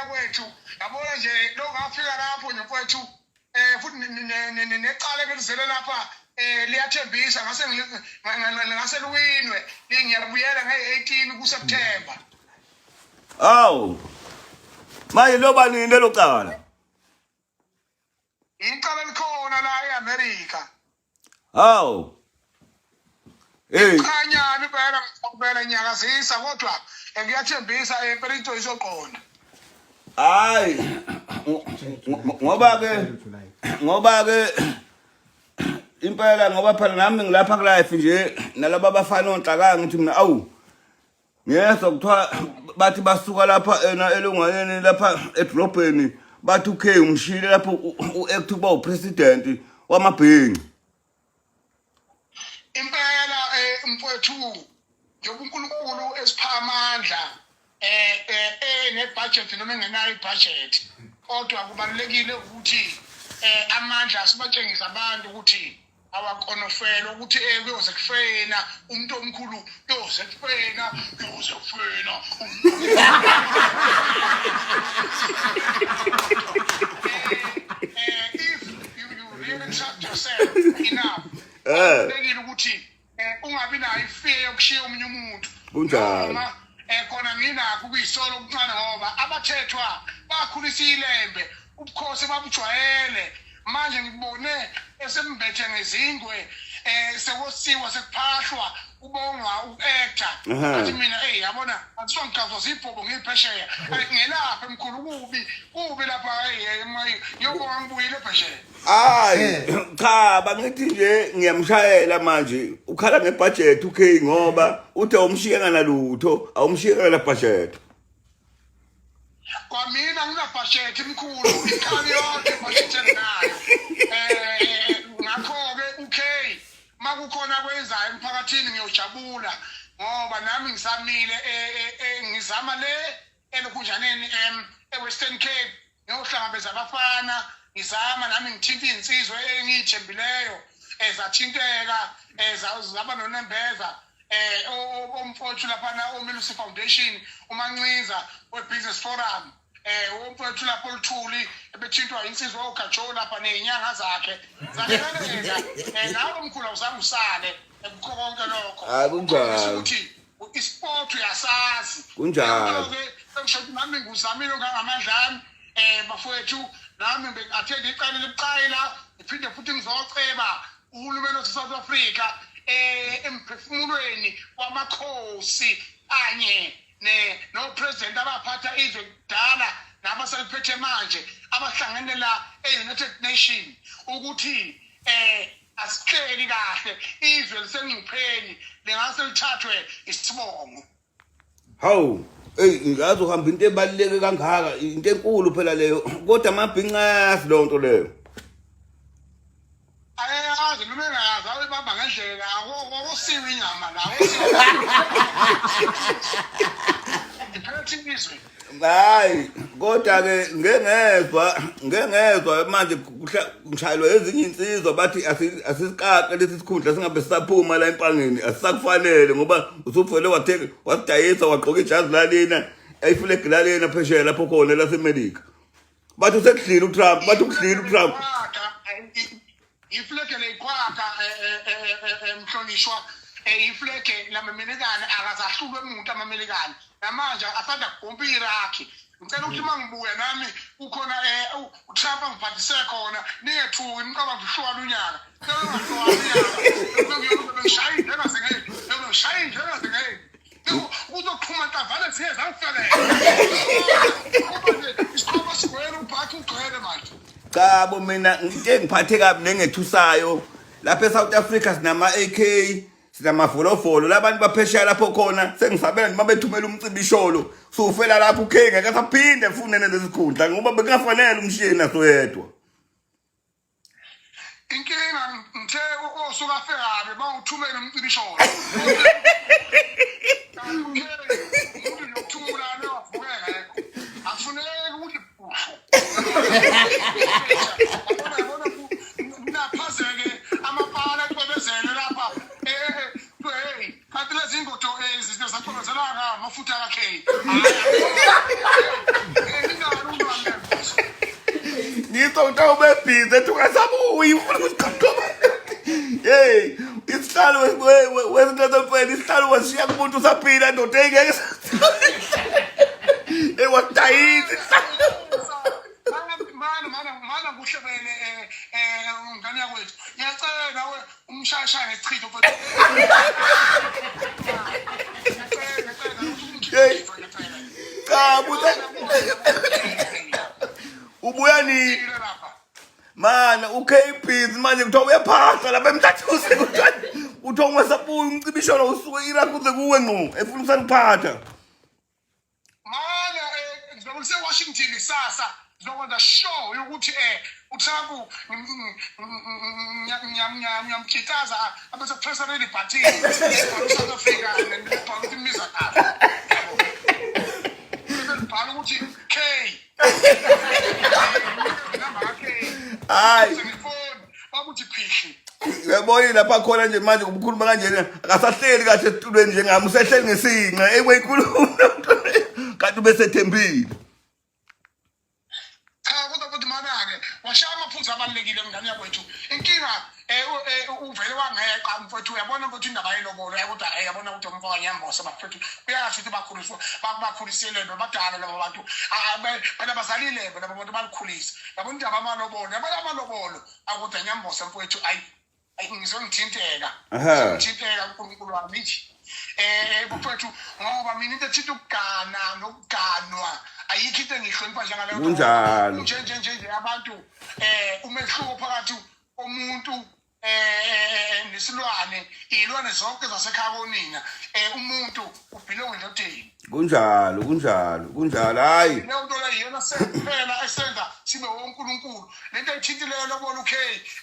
Ukubuya kwethu yabona nje lo ngafika lapho nje mfowethu futhi necala ebelizele lapha liyathembisa ngase ngase luwinwe ngiyabuyela nge-18 kuSeptember. Awu. Manje loba nini lelo cala? Icala likhona la e-America. Hawu. Hey. Chanyana impela ngikubela nyakazisa kodwa ngiyathembisa impela into izoqonda. Hayi. Ngoba ke ngoba ke impela ngoba phela nami ngilapha ku life nje nalaba bafana onhlakanga ngithi mina awu Ngiyezwa kuthiwa bathi basuka lapha ena elungwaneni lapha edrobheni bathi uK umshile lapho u-act ukuba upresident wamabhinci. Impela mfowethu njengoba uNkulunkulu esipha amandla nebudget noma engenayo ibudget kodwa kubalulekile ukuthi amandla sibatshengise abantu ukuthi awakonofelwa ukuthi kuyoze kufena umuntu omkhulu kuyoze kufena kuyoze kufena if you really trust yourself enough kubalulekile ukuthi ungabi nayo ifear yokushiya omunye umuntu. Kunjalo. Noma khona nginakho ukuyisolo okuncane ngoba abathethwa bakhulisa ilembe ubukhosi babujwayele manje ngibone esembethe ngezingwe sekosiwa sekuphahlwa ubongwa uactor athi mina hey yabona athiwa ngigazwa zibhobo ngiphesheya ngelapha emkhulu kubi kubi lapha hey ngiyobonga ngibuyile phesheya. Hayi cha bangithi nje ngiyamshayela manje ukhala ngebudget uK ngoba uthi awumshiye nganalutho awumshiye ngana budget. Kwamina nginabudget mkhulu ikhali yonke budget enginayo. Ngakho ke uK makukhona kwenzayo emphakathini ngiyojabula ngoba nami ngisamile ngizama le elokhunjaneni eWestern Cape ngiyohlangabeza abafana ngizama nami ngithinta iy'nsizwa engiyithembileyo ezathinteka zaba nonembeza omfowethu laphana oMilusi Foundation uMancinza we-Business Forum umfowethu lapho oluthuli ebethintwa insizwa ogajo lapha ney'nyanga zakhe zahleleka nawe mkhulu awuzange usale kukho konke lokho akunjalo ukuthi isport uyasazi. Kunjalo. Ke ngisho ukuthi nami nguzamile ngangamandla ami bafowethu nami bengi-attend icala elibucayi la ngiphinde futhi ngizoceba uhulumeni wase-South Africa emphefumulweni wamakhosi kanye ne no-president abaphatha izwe kudala nabasaliphethe manje abahlangene la e-United Nation ukuthi asihleli kahle izwe lisengcupheni lingase lithathwe isibongo. Hawu, eyi ngazi uhamba into ebaluleke kangaka, into enkulu phela leyo. Kodwa amabhinca ayazi leyo nto leyo. Ayazi noma engayazi awuyibamba ngendlela akusiwe inyama la. Iphethe izwe. Hayi, kodwa ke ngeke ngezwa, ngeke ngezwa manje ngishayelwa ezinye insizwa bathi asisikaqe lesi sikhundla singabe sisaphuma la empangeni, asisakufanele ngoba usuvele wathenga wasidayisa wagqoka ijazi lalena, iflag lalena phesheya lapho khona laseMelika. Bathi usekudlile uTrump, bathi ukudlile uTrump. Iflege leyikhwakha mhlonishwa iflege lamaMelikane akazahlulwe muntu amaMelikane namanje asanda kubhomba i-Iraq ngicela ukuthi uma ngibuya nami kukhona uTrump angiphathise khona ningethuki nicabange uhlukana unyaka ngishaya into engazingeni ngishaya into engazingeni Kuzoqhuma ntavane ziye zangifelela. Isikhwama sigcwele ubhakhi ugcwele manje. Cha bo mina into engiphathe kabi nengethusayo lapha eSouth Africa sinama AK sinamavolovolo labantu baphesheya lapho khona sengisabela noma bethumela umcibisholo sufela lapho uK ngeke asaphinde afune lesikhundla ngoba bekungafanele umshiye naso yedwa. Inkinga ngithe osuka afe kabi bawuthumele umcibisholo. Umuntu nokuthula wavuka engekho. Akufuneki ukuthi usho. Yabona yabona kunaphazeke amapala acwebezele lapha. Hey, kanti lezi ngodo izinto zacwebezelwa ngamafutha kaKay. Hayi. Mbiso kuthiwa ubebhizi ethi ungasabuyi ufuna ukusiqoqoba. Hey, isihlalo wezinto zemfene isihlalo wasishiya kumuntu usaphila ndoda engeke. Hey, wasidayisa isihlalo. Mana mana mana kuhlebele eh eh ngane yakwethu. Ngiyacela nawe umshayashaya ngesichitho mfethu. Hey. Cha, buta. Ubuya nini? Mana uKB manje kuthiwa uyaphahla lapha emthathuze kuthiwa kuthiwa ungasabuyi umcibisholo usuke e-Iraq uze kuwe ngqo efuna usaniphatha. Mana eh ngizobe ngise-Washington kusasa ngizokwenza sure yokuthi eh uTrump ngiyamkitaza abese pressa ready button South Africa ngibhala ukuthi imiza kahle. Bese ngibhala ukuthi K. Number ka K. Hayi. Ngifoni bakuthi phihli. Uyabona lapha khona nje manje ubukhuluma kanjena akasahleli kahle esitulweni njengami usehleli ngesinqe eweyikhuluma kanti ubesethembile. Cha kodwa futhi mana-ke washaya amaphuzu abalulekile mngane yakwethu inkinga um uvele wangeqa mfowethu uyabona mfowethu indaba yelobolo kodwa yabona ukuthi umfo kanyambose bafethu kuyasho ukuthi bakhuliswa bakhulisile badala labo bantu phela bazalile labo bantu balikhulisa yabona indaba amalobolo yabona amalobolo Akude nyambose mfowethu ayi ayi ngizongithinteka. Ngizongithinteka uNkulunkulu wami nje. Eh mfowethu ngoba mina into ethinta ukugana nokuganwa ayikho into engiyihlonipha njengaleyo. Kunjalo. Nje nje nje nje abantu eh umehluko phakathi komuntu eh nesilwane izilwane zonke zasekhaya konina eh umuntu ubhilonge endodeni. Kunjalo, kunjalo, kunjalo. Hayi. Leyo nto leyo iyona kuphela esenza sibe wonkulunkulu. Lento ayithintileyo lobona uK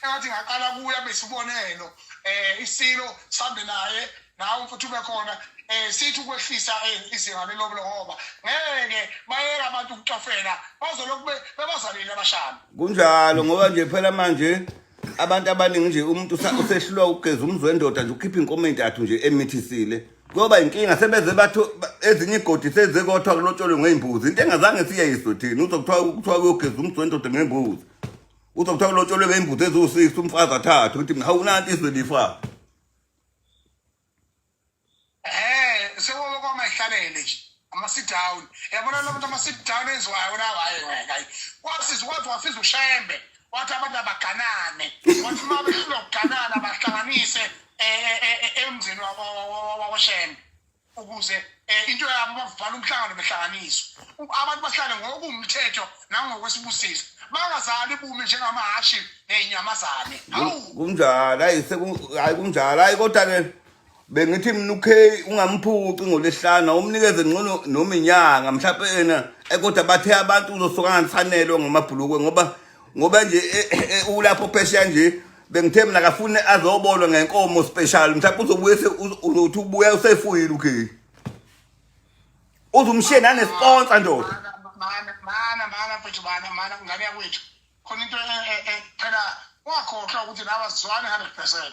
engathi ngaqala kuya besibonelo. Eh isilo sihambe naye nawe mfuthu ube khona eh sithi ukwehlisa eh, izinga lelobolo ngoba ngeke bayeka abantu ukutofela bazolokhu bebazalile abashana. Kunjalo ngoba nje phela manje abantu abaningi nje umuntu usehlulwa ukugeza umzi wendoda nje ukhipha inkomo entathu nje emithisile kuyoba inkinga sebeze bathu ezinye igodi seze kothiwa kulotsholwe ngey'mbuzi into engazange siyeyiswe thina uzokuthiwa kuthiwa kuyogeza umzi wendoda ngembuzi uzokuthiwa kulotsholwe ngey'mbuzi eziwu-six umfazi athathu ukuthi mina hawu nanti izwe lifa Eh, sekuba kwamayihlalele nje. Ama sit down. Yabona labantu ama sit down enziwayo lawa hayi ngeke hayi. Kwasiza kwathi wasiza uShembe. Wathi abantu abaganane. Wathi uma behlulwa ukuganana bahlanganise eh, eh, eh, emzini wakwaShembe. Ukuze into yabo bavala umhlangano behlanganiswe. Abantu bahlale ngokuwumthetho nangokwesibusiso. Bangazali bume njengamahhashi nezinyamazane. Hawu. Kunjalo, hayi seku hayi kunjalo. Hayi kodwa ke bengithi mina uK ungamphuci ngolesihlanu awumnikeze ngcono noma inyanga mhlawumbe yena eh, kodwa bathe abantu uzosuka nganisanelwe ngamabhulukwe ngoba ngoba nje eh, eh, ulapho phesheya nje bengithe mina akafune azobolwa ngenkomo special mhlawumbe uzobuye uzothi ubuya usefuyile uK uzumshiye nane-sponsor ndoda mana mana mana mfethu mana mana ngane yakwethu khona into e, e, e, phela wakhohlwa ukuthi nawe asizwani 100%.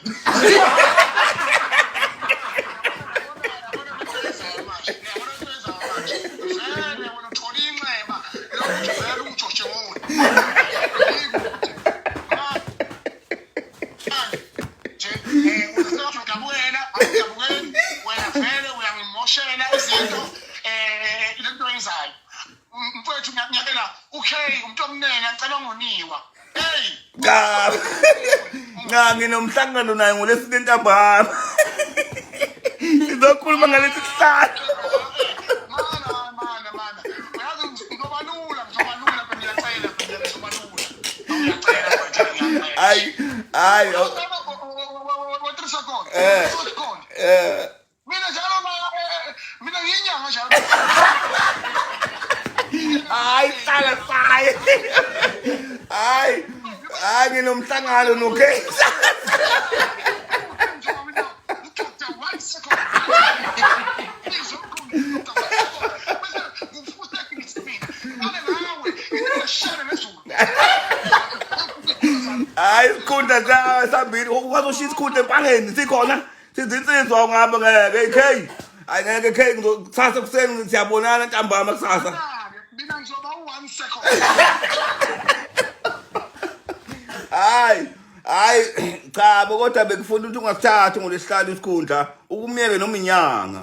Vele wena uthola inxeba lokuthi vele ujojemoni. Nje eh usodabukela awudabukeli wena vele uyangimoshela izinto eh lento oyenzayo. Mfowethu ngiyakela uK umuntu omnene ngicela ungoniwa. Hey Cha. Cha nginomhlangano naye ngolesine ntambama. Sizokhuluma ngalesi sihlalo. Mana mana mana. Uyazi ngizoba lula ngizoba lula ngiyacela ngizoba lula. Ngiyacela mfowethu ngiyacela. Hayi hayi. Wa 3 seconds. Eh. 3 seconds. Eh Mina njalo eh, eh, mina ngiyinyanga njalo. Hayi hlala sayi. Hayi. Hayi nginomhlangano noKhesa. Hayi isikhundla sambili ukwazi ushiya isikhundla empangeni sikhona. Sizinsizwa ungabe ngeke K. Hayi ngeke K ngizokusasa kuseni siyabonana ntambama kusasa. Mina ngizoba u 1 second. Hayi, hayi cha bo kodwa bekufuna ukuthi ungasithathi ngolesihlalo isikhundla ukumyeke noma inyanga.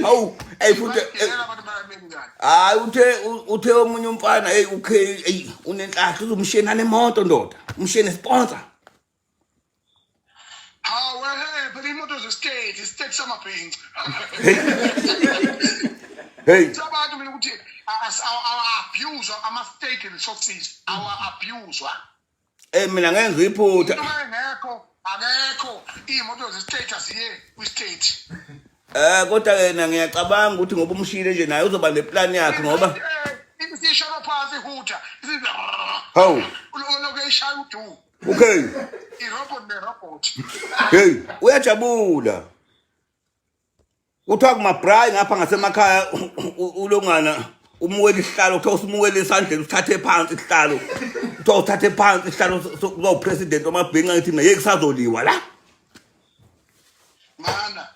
Hawu, ey futhi hayi uthe uthe omunye umfana hey ukhe hey unenhlahla uzomshena nemoto ndoda, umshene sponsor. Hawu eh phela imoto ze-state, istate samabhinca. Hey, Abantu mina ukuthi awa-abuse ama-state resources, awa-abuse. eh mina ngenza iphutha. Uma engekho akekho iy'moto ze-state aziye kwi-state. Eh kodwa yena ngiyacabanga ukuthi ngoba umshile nje naye uzoba neplan yakhe ngoba Isisholo phansi ihutha. Hawu. Lokhu ishaya udu. Okay. Irobot nerobot. Hey, uyajabula. Kuthiwa kumabrayi ngapha ngasemakhaya ulongana umukela isihlalo kuthiwa usumukela esandleni usithathe phansi isihlalo. Kuthiwa usithathe phansi isihlalo sokuba upresident wamabhinca ngithi mina yeke kusazoliwa la. Mana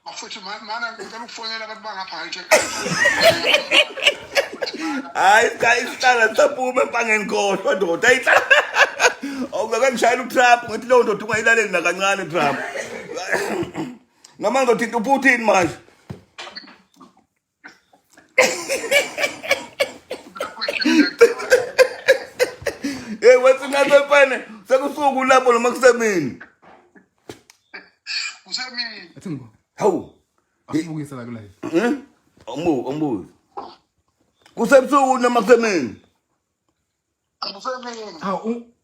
bafethu mana ngicela ukufonela abantu bangapha nje. Hayi cha isihlalo sisaphuma empangeni khohlwa ndoda. Hayi cha. Awungeke ngishayela uTrump ngithi leyo ndoda ungayilaleli nakancane Trump. Noma ngizothinta uPutin manje. Hey wathi ngasefane sekusuku lapho noma kusemini. Kusemini. Athi ngibo. Hawu. Asibukise la kulive. Eh? Awumbu, awumbuzi. Kusebusuku noma kusemini? Kusemini. Hawu.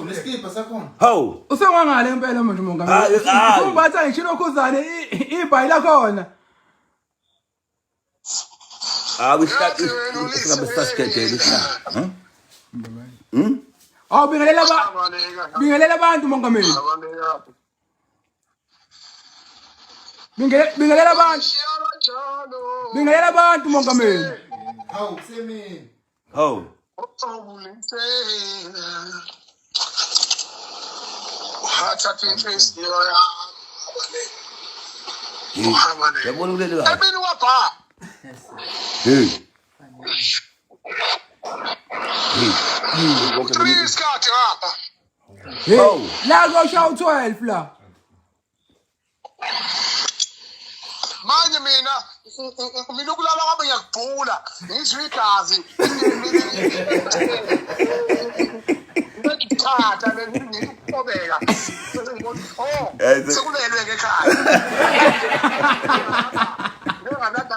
Nesikipa sakhona. Hawu. Usewangale impela manje umongameli. Hayi, hayi. Umbatha ngisho lokhuzane ibhayi lakhona. Hawu isihlalo singabe sisasigedela isihlalo. Hmm? Awu bingelela ba bingelela abantu mongameli. Bingelela abantu. Bingelela abantu mongameli. Hawu kusemini. Hawu. Wathatha inhliziyo yami. Yabona kuleli kahle. Emini wabha. Hey. Hey. Isikhathi ngapha. Hey. La koshaya u12 la. Manje mina mina ukulala kwami ngiyakubhula ngizwe igazi ngithatha ngikubeka oh sekulelwe ke ekhaya njengalapha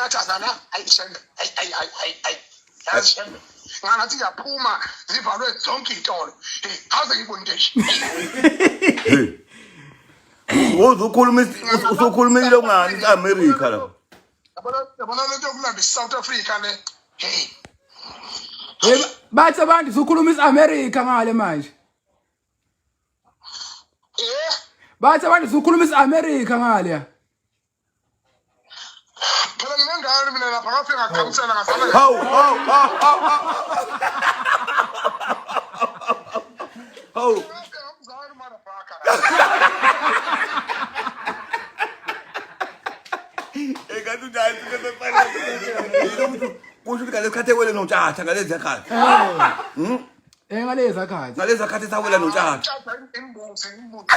athazana ayi shembe ayi ayi ayi ayi yazi shembe ngathi ngiyaphuma zivalwe zonke iy'tolo hey awuze ngibone into enje Woze ukhuluma usukhulumile ungani i-America la. Yabona yabona lento yokulanda i-South Africa le. Hey. Hey bathi abantu usukhuluma isi-America ngale manje. Eh? Bathi abantu usukhuluma isi-America ngale. Phela nginengane mina lapha ngafika ngaqhamusela ngazala. Hawu hawu hawu hawu. Hawu. Engathi unjani into efana. Kusho ukuthi ngalesi khathi ewele notshatha ngalezi khathi. Eh ngalezi khathi. Ngalezi khathi sawela notshatha. Imbuzi imbuzi.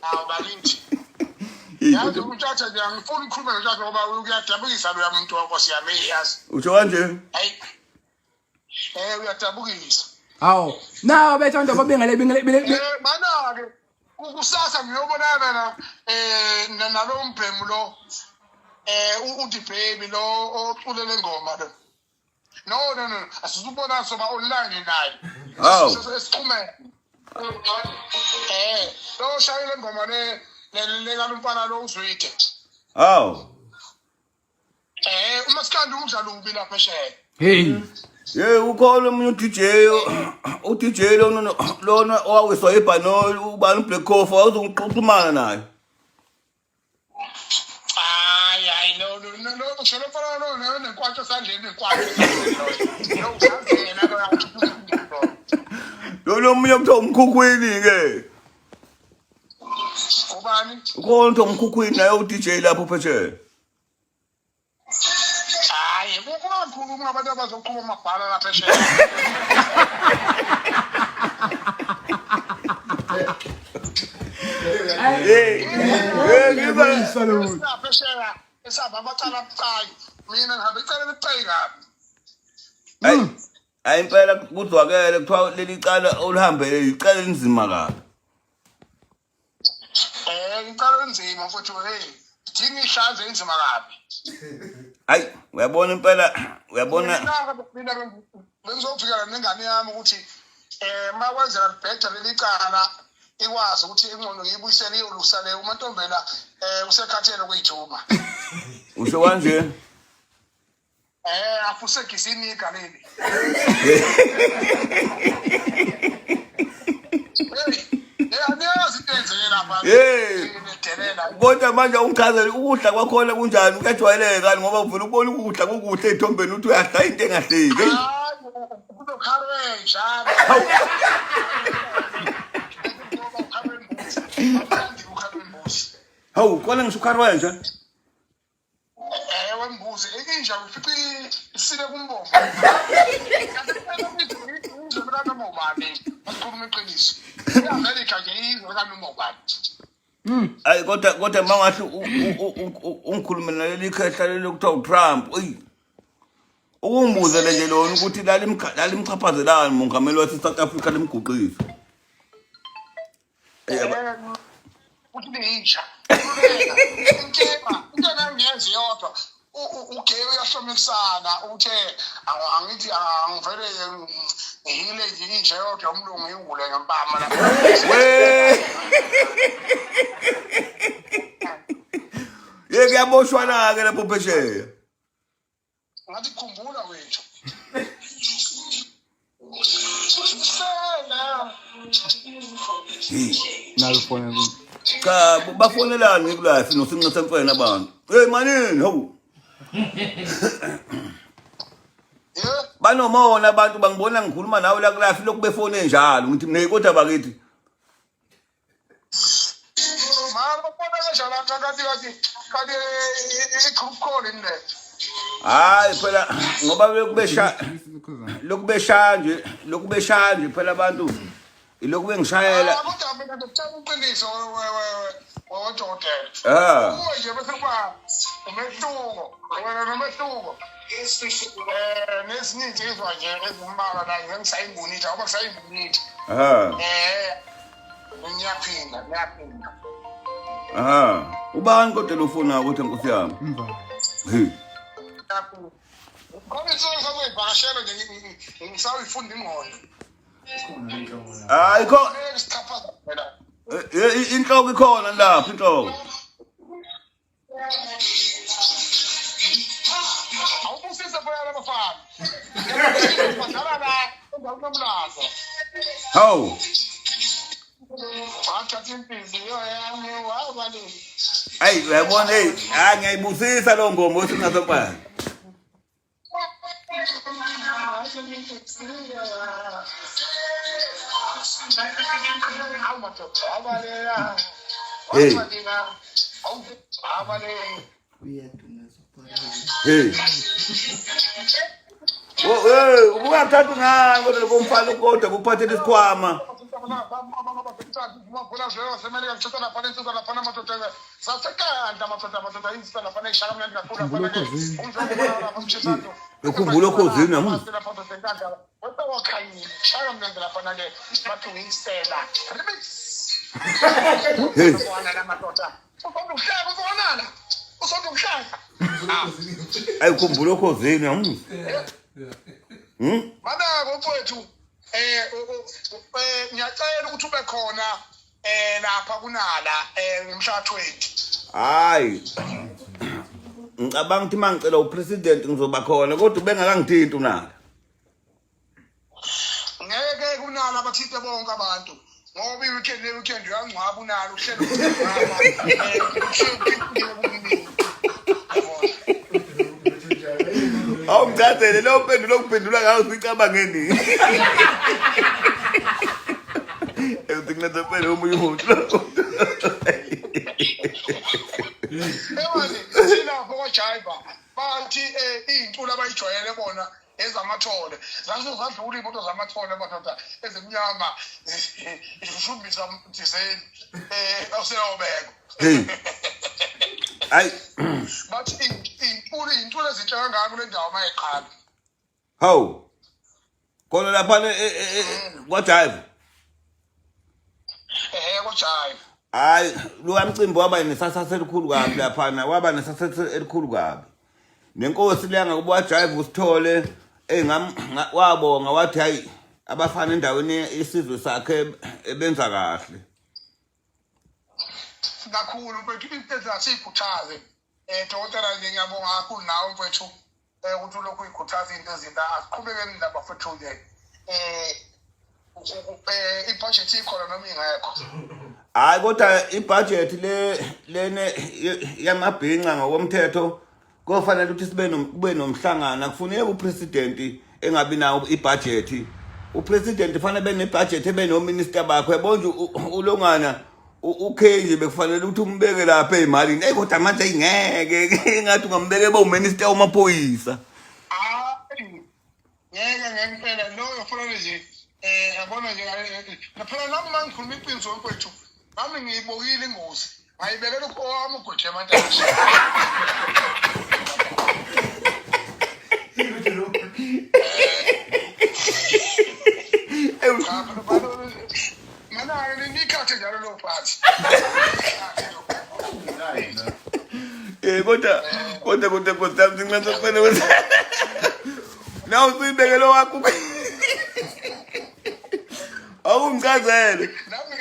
Awu bakithi. Yazi utshatha nje angifuni ukukhuluma notshatha ngoba uyadabukisa loya muntu wakho siyami yazi. Usho kanje? Hayi. Eh uyadabukisa. Hawu. Nawo bethanda babingele bingele Eh mana ke kusasa ngiyobonana na eh nalo mbhemu lo eh uthi baby lo ocule lengoma lo. No no no asizubona soba online naye. Hawu. Sesixhumene. Eh lo shayile ngoma le le kalumfana lo uzwide. Hawu. Eh umasikandi udla lubi lapha phesheya. Hey. Hey ukhona omunye uDJ uDJ lona lona owawiswa ibhanoli ubani uBlack Coffee wawuzokuxhumana naye. Hayi hayi no no no no usho lo mfana lo no nenkwatsho esandleni nenkwatsho. Lo uzangena lo Lo lo omunye kuthiwa umkhukhwini ke. Ubani? Ukhona ukuthi umkhukhwini naye uDJ lapho phesheya. Hayi, kungakhuluma abantu abazoqhuba amabhala lapha phesheya. Hey, hey, ngiba Phesheya esihamba amacala abucayi. Mina ngihambe icala elibucayi kabi. Hayi, hayi impela kuzwakele kuthiwa leli cala olihambele icala elinzima kabi. Eh, icala elinzima mfowethu, hey. Idinga ihlanze inzima kabi. Hayi, uyabona impela, uyabona. Mina bengizovikela nengane yami ukuthi eh makwenzeka libheda leli cala ikwazi ukuthi ingqondo ngiyibuyisele iyolusa le umantombela eh usekhathele ukuyithuma. Usho kanje? Eh afusekisini igaleli. Hey, kodwa manje ungichazele ukudla kwakhona kunjani kuyajwayeleka ngoba uvela ukubona ukudla kukuhle ey'thombeni uthi uyadla into engahleki hawu khona ngisho ukharwenja Ewe mbuzi inja ufica isile kumbombo. Izwe kanoma ubani bakhuluma iqiniso. I-America nje izwe kanoma ubani. Ayi kodwa kodwa mangathi ungikhulume naleli khehla leli okuthiwa uTrump. Eyi. Ukungibuzele nje lona ukuthi lalimchaphazelani mongameli wase South Africa limguqisa. Uthi neyinja. Inkinga, into engangiyenza yodwa. Ugay uyahlomekisana uthe angithi angivele ngihile nje inja yodwa umlungu iwule ngempama lapha. Ye kuyaboshwana ke lapho phesheya. Ngathi khumbula wethu. Nalo fone ku. Cha bafonelani ngikulife nosinqe semfene abantu. Hey manini hawu. Banomona abantu bangibona ngikhuluma nawe la kulife lokhu befone njalo ngithi mina kodwa bakithi Mara babona kanjani kanti kanti kanti i-group call yini le? Hayi phela ngoba lokubesha lokubesha nje lokubesha nje phela abantu ilokhu bengishayela. Ah, kodwa mina ngikutshela iqiniso wodokotela. Ah. Kuwe nje bese kuba umehluko, wena nomehluko. Eh nezinye insizwa nje ezimbalwa la ngisayibonitha ngoba kusayibonitha. Ah. Eh ngiyaphinda, ngiyaphinda. Aha. Ubani kodwa lo fona ukuthi nkosi yami? Mva. Hey. Ngiyaphinda. Khona insizwa ngisazoyivakashela nje ngisawuyifunda ingqondo. Hayi kho Sithapha phela. eh, inhloko ikhona lapha inhloko. Awubusise phela labafana. Badlala la endaweni yomlazo. Hawu. Wathatha inhliziyo yami wabaleka. Ayi uyabona hey, hayi ngiyayibusisa lo ngoma othi ngasompana. Hey. Hey. Oh, hey, ubungathatha ngani kodwa lo mfana kodwa kuphathele isikhwama. Ukhumbula okhozini namuhla. Hey. Ayi ukhumbula okhozini namuhla. Hmm? Manako mfowethu eh eh ngiyacela ukuthi ube khona eh lapha kunala eh ngomhla 20. Hayi. Ngicabanga ukuthi mangicela upresident ngizoba khona kodwa ubengakangithinti unala. Ngeke kunala bathinte bonke abantu. Ngoba i-weekend ne-weekend uyangcwaba unalo uhlelo ukungcwaba. Awungichazele leyo mpendulo okuphendula ngayo usuyicabangeni. Uthi ngincede phela omunye umuntu. Ewani silapho kwaJaiva bathi iy'ntulo abayijwayele bona ezamathole zase zadlula iy'moto zamathole madoda ezimnyama zishushumbisa thizeni oseyobekwa. Hey. Ayi Bathi iy'ntulo iy'ntulo ezinhle kangaka kule ndawo mayeqala. Hawu. Khona lapha kwaJive. Ehhe kwaJive. Hayi lo mcimbi waba nesasasa elikhulu kabi laphana waba nesasasa elikhulu kabi. Nenkosi leya ngakubo waJive usithole engam wabonga wathi hayi abafana endaweni isizwe sakhe ebenza kahle. Kakhulu mfethu into ezingazikhuthaze. Eh dokotela nje ngiyabonga kakhulu nawe mfethu ukuthi ulokhu uyikhuthaza into ezinto asiqhubekeni ndaba mfethu nje ibudget ikhona noma ingekho. Hayi kodwa ibudget le lene yamabhinca ngokomthetho kofanele ukuthi sibe kube nomhlangano akufuneki upresident engabi nawo ibudget. Upresident fanele be nebudget ebe nominister bakhe yabo nje ulongana uKay nje bekufanele ukuthi umbeke lapha ezimalini. Ey kodwa manje ayingeke engathi ungambeke ebe uminister wamaphoyisa. Hayi ngeke ngempela loyo fanele nje yabona nje phela nami uma ngikhuluma iqiniso mfowethu nami ngiyibokile ingozi ngayibekela owami ugwethe amantashe. Cha phela Mana-ke nikhathe njalo lowo phathi. Eh kodwa kodwa kodwa kodwa yami sinqense kufanele ukuthi nawe usuyibekele wakho. Awungichazele. Nami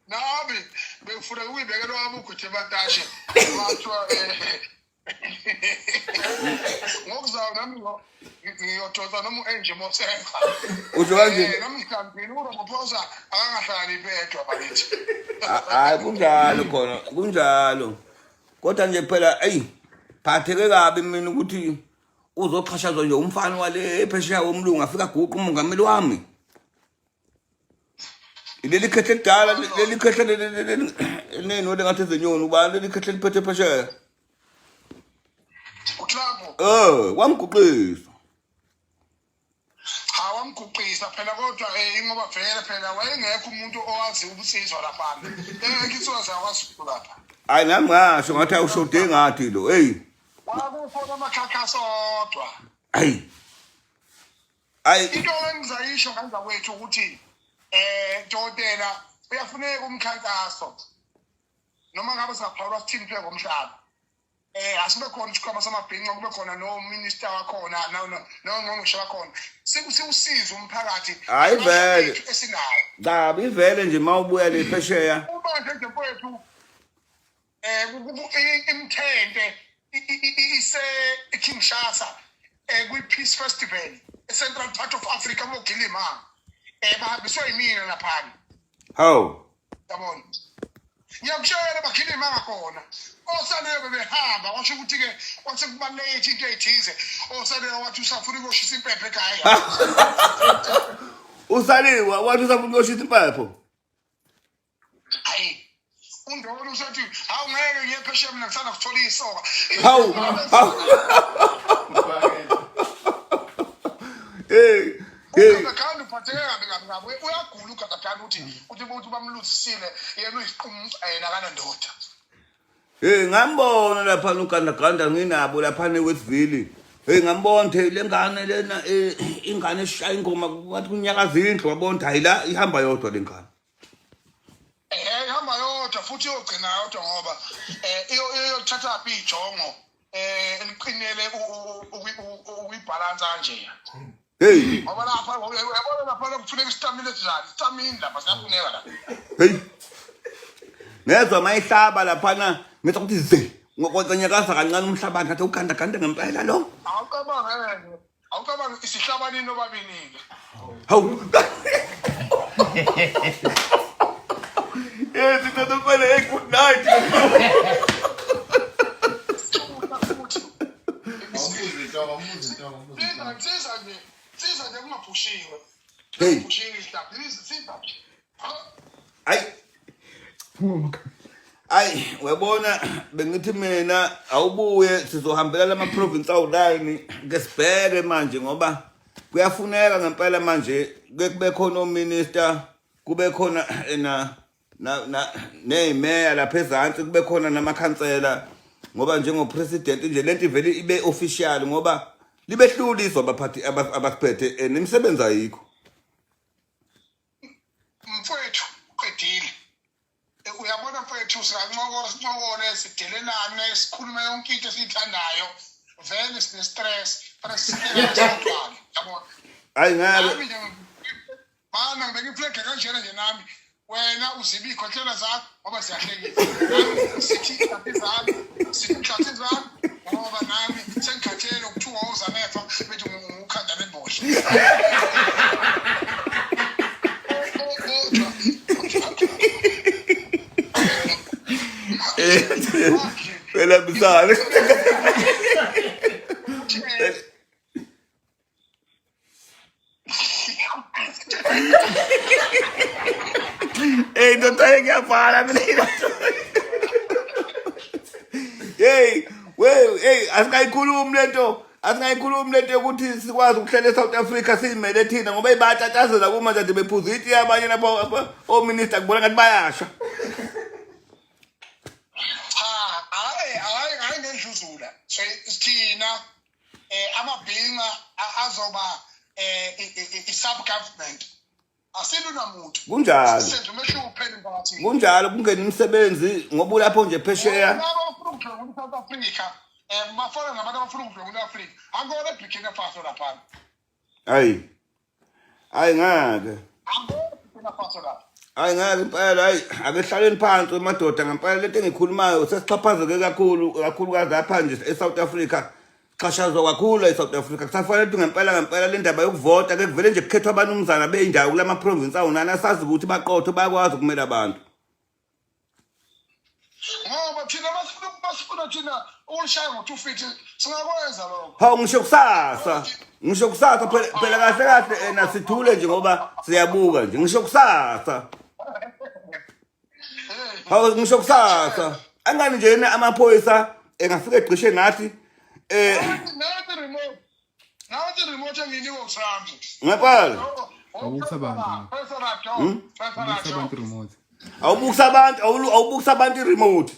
nami bengifuna ukuyibekela wami ugwethe batashe. Kwathiwa ngokuzayo nami ngiyodonsa noma u-angie mosenga. Usho kanje? Noma mhlawumbe uRamaphosa akangahlakaniphi edwa bakithi. Hayi kunjalo khona kunjalo. Kodwa nje phela eyi phatheke kabi mina ukuthi uzoxhashazwa nje umfana wale phesheya womlungu afika aguqa umongameli wami. Leli khehle elidala leli khehle eliney'nwele ngathi ezenyoni ubani leli khehle eliphethe phesheya. UTrump. Wamguqisa. Cha wamguqisa phela kodwa ingoba vele phela wayengekho umuntu owazi ubunsizwa laphana. Engekho insizwa zakwaZulu lapha. Hayi nami ngasho ngathi awushode ngathi lo hey. Kwakukhona amakhakhasi odwa. Hayi. Ayi into engizayisho ngenza kwethu ukuthi dokotela uyafuneka umkhankaso noma ngabe singaphawulwa sithini phela ngomhlaba asibe khona isikhwama samabhinca kube khona no minister wakhona nongqongqoshe wakhona siwusize umphakathi. Hayi vele esinawo cha ivele nje mawubuya le phesheya uma nje mfowethu imthente ise Kinshasa kwi Peace Festival e Central part of Africa mogilima bahambiswe yimina laphana. Hawu yabona ngiyakutshela bakhilima ngakhona osaleyo bebehamba kwasho ukuthi-ke kwase kubaluleke into ey'thize osaleyo wathi usafuna ukuyoshisa impepho ekhaya. Usaliwa wathi usafuna ukuyoshisa impepho. Hayi undona usethi hawu ngeke ngiye phesheya mina ngisanda kuthola isoka. Hawu hawu. Hey hey. Ugazakhanda uphatheke kabi kabi kabi uyagula ugazakhanda uthi uthi uthi bamluzisile yena uyisiqumu yena akanandoda. Hey ngambona lapha uGandaganda nginabo lapha eWestville. Hey ngambona ukuthi le ngane lena ingane eshaya ingoma ngathi kunyakaza indlu wabona ukuthi hayi la ihamba yodwa le ngane. Ihamba yodwa futhi iyogcina yodwa ngoba iyothatha phi ijongo eliqinele ukuyibhalansa kanje. Hey ngoba lapha uyabona lapha kufuneka isitamina esinjani isitamina lapha siyafuneka lapha. Hey ngezwa mayihlaba laphana ngizwa ukuthi ze ngokonyakaza kancane umhlabathi ngathi ugandaganda ngempela lo. Awucabange awucabange isihlabanini obabili. Hawu. Yes, it's a hey, good night. Siza nje, siza nje kungaphushiwe. Hey. Kungaphushiwe isihlahla. Siza nje. Ayi. Ayi uyabona bengithi mina awubuye sizohambela lama province awu-9 ke sibheke manje ngoba kuyafuneka ngempela manje ke kube khona ominister kube khona eh, na na na neyimeya lapha ezansi kube khona namakhansela ngoba njengopresident nje lento ivele ibe official ngoba libehlula izwe abaphathi abasiphethe eh, nemisebenzi ayikho mfowethu uqedile eh, uyabona mfowethu singancokola sincokole sidelelane sikhulume yonke into esiyithandayo vele sine-stress fanele sihlale yabona hayi ngeke Mana ngibeka iflege kanjena nje nami wena uzibe iy'khohlelo zakho ngoba siyahlekisa nami sithi iy'hlathi zami sithi iy'hlathi zami ngoba nami sengikhathele ukuthiwa woza nefa bethi ngukhanda lembosha Phela bisale. Hey, ndoda ngiyabhala mina. Hey, we hey asingayikhulumi lento. Asingayikhulumi lento yokuthi sikwazi ukuhlela eSouth Africa siyimele thina ngoba ibatatazela kuma nje bephuza itiye abanye lapho ominister kubona ngathi bayasha. Cha, hayi hayi hayi ngendluzula. Thina eh amabhinca azoba eh i sub government asiluna muntu kunjalo senza umehluko phela emphakathini kunjalo kungena imisebenzi ngoba ulapho nje phesheya labo abafuna ukudlwengula i-South Africa um bafana nabantu abafuna ukudlwengula i-Afrika akona eBurkina Faso laphana hayi hayi ngeke hayi ngeke impela hayi ake hlaleni phansi madoda ngempela lento engikhulumayo sesixhaphazeke kakhulu kakhulukazi lapha nje e-South Africa xhashazwa kakhulu e-South Africa kusafanele ukuthi ngempela ngempela le ndaba yokuvota ke kuvele nje kukhethwa abanumzana beyindawo kulama province awunani asazi ukuthi baqotho bayakwazi ukumela abantu ngoba thina basifuna basifuna thina ukushaya ngo-250 singakwenza lokho hawu ngisho kusasa ngisho kusasa phela phela kahle kahle ena sithule nje ngoba siyabuka nje ngisho kusasa hawu ngisho kusasa angani nje yena amaphoyisa engafika egqishe nathi eh nathi remote nathi remote engiyinikwa uTrump ngempela Awubukisa abantu. Awubukisa abantu remote. Awubukisa abantu awubukisa abantu i-remote.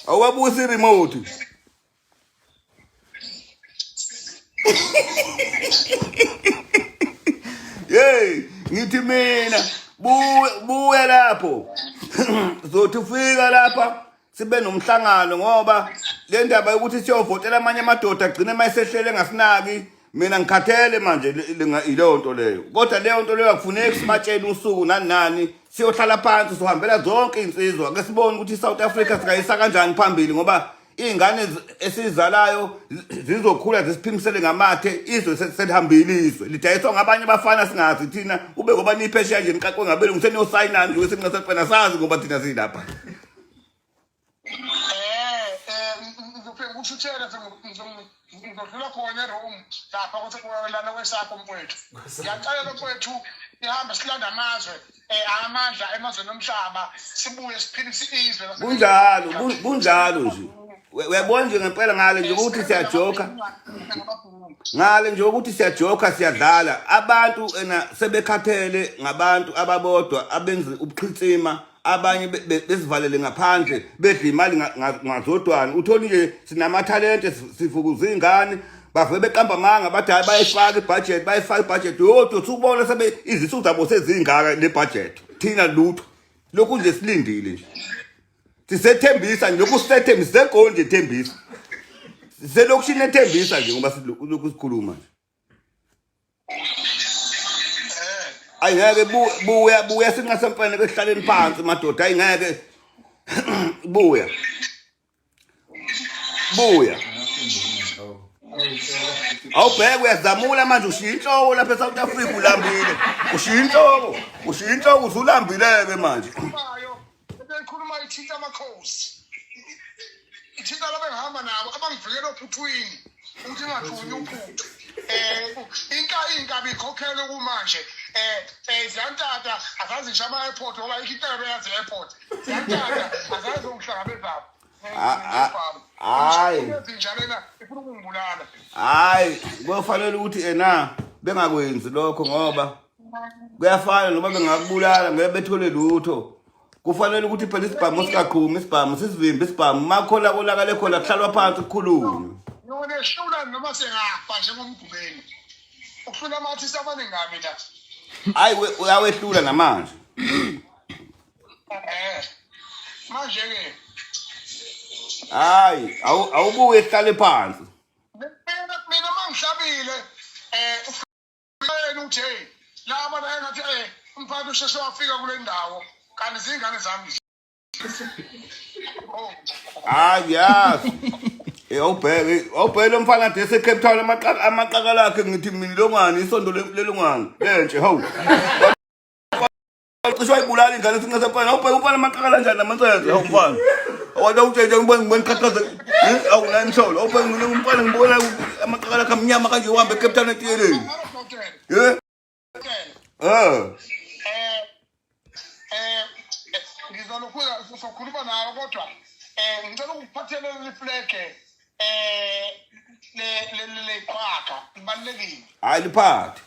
Awubabusi i-remote. Hey, ngithi mina buya buya lapho. Zothi ufika lapha sibe nomhlangano ngoba le ndaba yokuthi siyovotela amanye amadoda agcine uma esehlele engasinaki mina ngikhathele manje ileyo nto leyo kodwa leyo nto leyo akufuneki sibatshele usuku nani nani siyohlala phansi sohambela zonke iy'nsizwa ke sibone ukuthi i-south africa singayisa kanjani phambili ngoba iy'ngane esizalayo zizokhula zisiphimisele ngamathe izwe selihambile izwe lidayiswa ngabanye abafana singazi thina ube ngoba niphesheya nje niqaqwe ngabelungu seniyosayinani nje wesinqasefena sazi ngoba thina silapha Eh, eh, ngizofika ngikuthuthele ngizodlula khona eroom lapha kuthi lana kwesakho mfowethu. Ngiyacela mfowethu sihambe silanda amazwe eh amandla emazweni omhlaba sibuye siphilise izwe Kunjalo, kunjalo nje. Uyabona nje ngempela ngale nje ukuthi siyajoka. Ngale nje ukuthi siyajoka siyadlala. Abantu ena sebekhathele ngabantu ababodwa abenza ubuqhitsima abanye besivalele ngaphandle bedla imali ngazodwana uthole nje sinamathalente sifukuza iy'ngane bave beqamba amanga bathi hayi bayifaka ibhajethi bayifaka ibhajethi yodwa usubona sebe izisu zabo sezingaka le bhajethi thina lutho lokhu nje silindile nje sisethembisa nje lokhu sisethembisa segoli nje thembisa siselokishini ethembisa nje ngoba lokhu sikhuluma nje Ayi ngeke buya buya singasemfene kehlaleni phansi madoda ayi ngeke buya buya awubheke uyazamula manje ushiya inhloko lapha eSouth Africa ulambile ushiya inhloko ushiya inhloko usulambile-ke manje ekhuluma ithinta amakhosi ithinta laba engihamba nabo abangivikela ophuthwini ukuthi ngingathunywa uphuthu um inkabi ikhokhelwe kumanje Ziyantata azazi ngisho ama-airport ngoba ayikho into ebeyazi i-airport. Ziyantata azazi ongihlangabezaphi. Hayi. Izinja lena ifuna ukungibulala. Hayi, kuyofanele ukuthi ena bengakwenzi lokho ngoba kuyafana noma bengakubulala ngeke bethole lutho. Kufanele ukuthi phela isibhamu singaqhumi isibhamu sisivimbe isibhamu makhona konakale khona kuhlalwa phansi kukhulunywe. Ngiyonehlula noma sengafa njengomgubeni. Uhlula amathisi amaningi kabi la. Hayi uyawehlula namanje. Manje ke Hayi, awubuye sihlale phansi. Mina mangihlabile ufike uthi hey laba la engathi umphathi usheshe wafika kule ndawo kanti zingane zami. Oh. Hayi yazi. Awubheke, awubheke lo mfana kade ese Cape Town amaqaka amaqaka lakhe ngithi mina longani isondo lelongani lentshe hawu. Cishe wayibulala ingane since mfana awubheke umfana amaqaka kanjani namansense hawu mfana. Awada utshentshe ngibona ngibona qhaqhaza awu nani sholo awubheke mina umfana ngibona amaqaka lakhe amnyama kanje uhambe eCape Town etiyeleni. Yeah. Ngizolokhu sokhuluma nawe kodwa ngicela ukuphathela leli flag le le le qhwaga libalulekile. Hayi liphathe.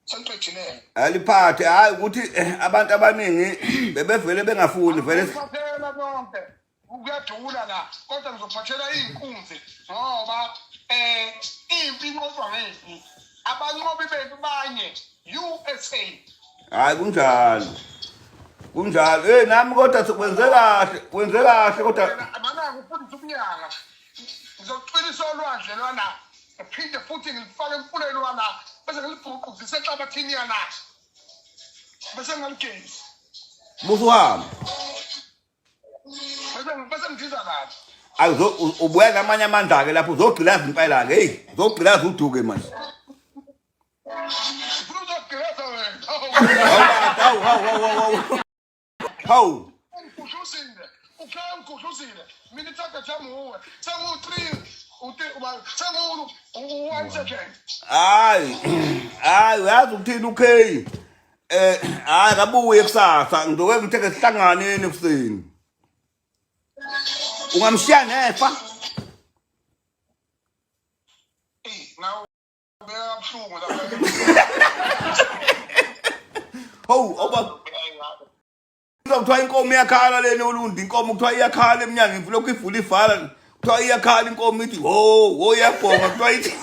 Sengiqedile. Aliphathe hayi ukuthi abantu abaningi bebevele bengafuni vele. Ngiphathela bonke. Kuyadula la kodwa ngizophathela iy'nkunzi ngoba impi inqotshwa ngempi. Abanqobi bethu banye USA. Hayi kunjalo. Kunjalo. Hey nami kodwa sekwenze kahle, wenze kahle kodwa Manake ufundisa ukunyanga. Ngizoqinisa olwandle lwana. Ngiphinde futhi ngilifake emfuleni wana bese ngilibhuquzise enhlabathini yana. Bese ngaligezi. Busu wami. Bese ngidiza kahle. Ayizo ubuya namanye amandla ke lapho uzogqilaza impela ke. Hey, uzogqilaza uduke manje. Ufuna uzogqilaza wena. Hawu hawu hawu hawu. Hawu. Ungigudluzile. Ukhe ungigudluzile. Mina i-target yami wuwe. Sengu-3 sengu 1 second. Hayi. Hayi uyazi ukuthini uKay. Hayi kabuye kusasa ngizoke ngithe sihlanganeni ekuseni. Ungamshiya nefa. Ey, nawe ubeka kabuhlungu lapha. Hawu oba kuthiwa inkomo iyakhala lena olundi inkomo kuthiwa iyakhala emnyango lokhu ivula ivala kuthiwa iyakhala inkomo ithi ho ho iyabhonga kuthiwa ithi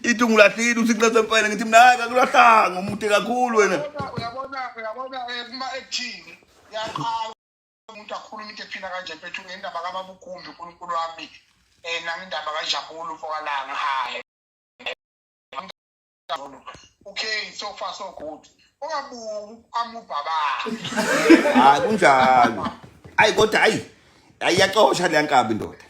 ithi ungilahlile uthi nxese mfana ngithi mina hayi kakulahlanga umude kakhulu wena. Uyabona uyabona kuma ekuthini yaqala umuntu akhuluma into ephila kanje mfethu ngendaba kababugumbi uNkulunkulu wami nangindaba kaJabulo mfokalanga hayi okay so far so good ungabuki amubaba hayi kunjalo ayi kodwa hayi ayiyacosha leya nkabi ndoda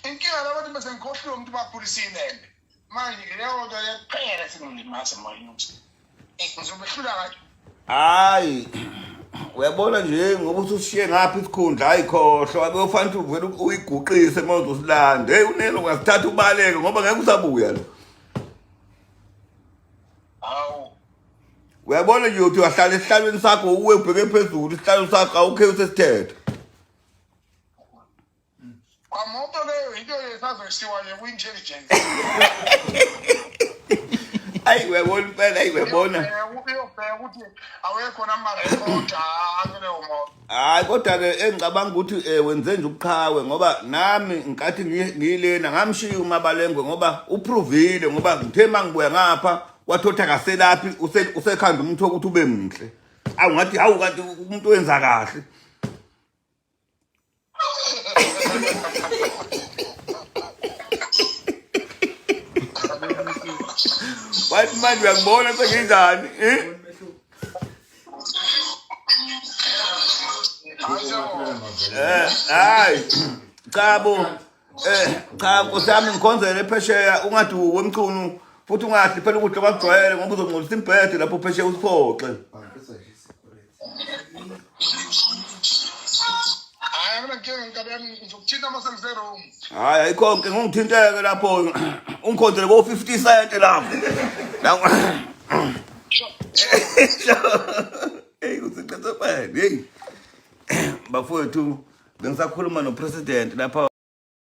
inkinga labantu bese ngikhohliwe umuntu bakhulisile manje leyo nto yakuphela singilimaza moyeni ngizobehlula kanje hayi uyabona nje ngoba usushiye ngapha isikhundla hayi khohlwa kuyofanele ukuthi uvele uyiguqise uma uzosilanda heyi unene ungasithatha ubaleke ngoba ngeke usabuya lo hawu uyabona nje uthi wahlala esihlalweni sakho uwe ubheke phezulu isihlalo sakho awukhe usesithethe Kwamoto leyo into yesazoyisiwa nje kwi-intelligence. Ayi uyabona impela ayi uyabona. Uyobheka ukuthi awekho namarekhoda akuleyo moto. Hayi kodwa ke engicabanga ukuthi wenze nje ubuqhawe ngoba nami nkathi ngiyilena ngamshiya uMabalengwe ngoba uprovile ngoba ngithe mangibuya ngapha wathotha akaselaphi usekhanda umuntu ukuthi ube muhle. Awu ngathi hawu kanti umuntu wenza kahle. Wathi manje uyangibona senginjani eh? Hayi cha bo cha nkosi yami ngikhonzele phesheya ungaduki emchunu futhi ungadli phela ukudla kwakujwayele ngoba uzongcolisa imbhede lapho phesheya usiphoxe. Hayi akunankinga nkabi yami ngizokuthinta uma sengiseroom. Hayi ayikho nkinga ungithinteke lapho ungikhonzele ko 50 cent lapho. Hey usiqethe hey. Bafowethu bengisakhuluma no president lapha.